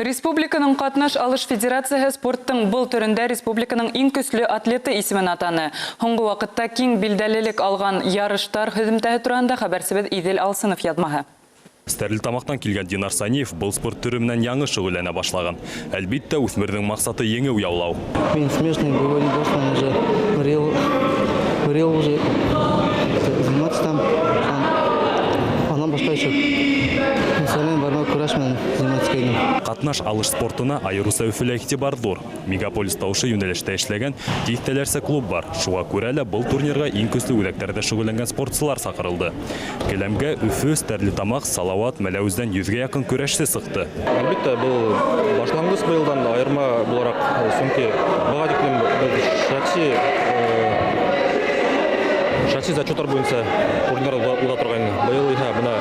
Республиканың ҡатнаш алыш федерацияһы спорттың был төрөндә республиканың иң көслө атлеты исемен атаны. Һуңғы ваҡытта киң билдәлелек алған ярыштар һөҙөмтәһе тураһында хәбәрсебеҙ Иҙел Алсынов яҙмаһы. Стәрлетамаҡтан килгән Динар Саниев был спорт төрө менән яңы шөғөлләнә башлаған. Әлбиттә, үҫмерҙең маҡсаты еңеү яулау. Мин смешанный боевой единоборство уже говорил уже заниматься там, анан башҡа еще национальный борьба, көрәш менән заниматься иткәйнем. Ҡатнаш алыш спортына айырыуса Өфөлә иғтибар ҙур. Мегаполиста ошо йүнәлештә эшләгән тиҫтәләрсә клуб бар. Шуға күрә лә был турнирға иң көслө үҙәктәрҙә шөғөлләнгән спортсылар саҡырылды. Келәмгә Өфө, Стәрлетамаҡ, Салауат, Мәләүездән 100-гә яҡын көрәшсе сыҡты. Әлбиттә, был башланғыс быйылдан айырма булараҡ, сөнки быға тиклем беҙ шәхси зачеттар буйынса турнир уҙа торғайны. Быйыл иһә бына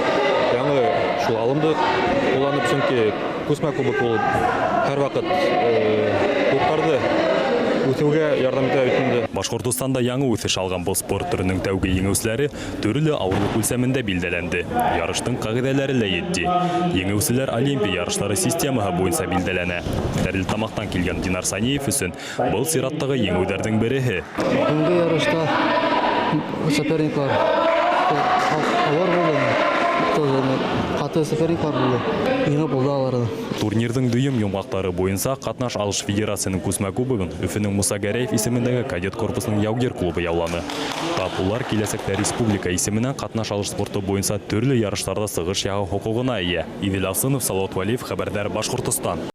яңы шул алымды ҡулланып, сөнки күсмә кубок ул һәр ваҡыт клубтарҙы үҫеүгә ярҙам итә бит инде. Башҡортостанда яңы үҫеш алған был спорт төрөнөң тәүге еңеүселәре төрлө ауырлыҡ үлсәмендә билдәләнде. Ярыштың ҡағиҙәләре лә етди. Еңеүселәр Олимпия ярыштары системаһы буйынса билдәләнә. Стәрлетамаҡтан килгән Динар Саниев өсөн был сираттағы еңеүҙәрҙең береһе. Бөгөнгө ярышта соперниклар ауыр булды. Тоже ҡаты соперниклар булды. Еңеп булды аларҙы. Турнирҙың дөйөм йомғаҡтары буйынса ҡатнаш алыш федерацияның күсмә кубогын Өфөнөң Муса Гәрәев исемендәге кадет корпусының яугир клубы яуланы. Тап улар киләсәктә республика исеменән ҡатнаш алыш спорты буйынса төрлө ярыштарҙа сығыш яһау хоҡуғына эйә. Иҙел Алсынов, Салауат Вәлиев, Хәбәрҙәр, Башҡортостан.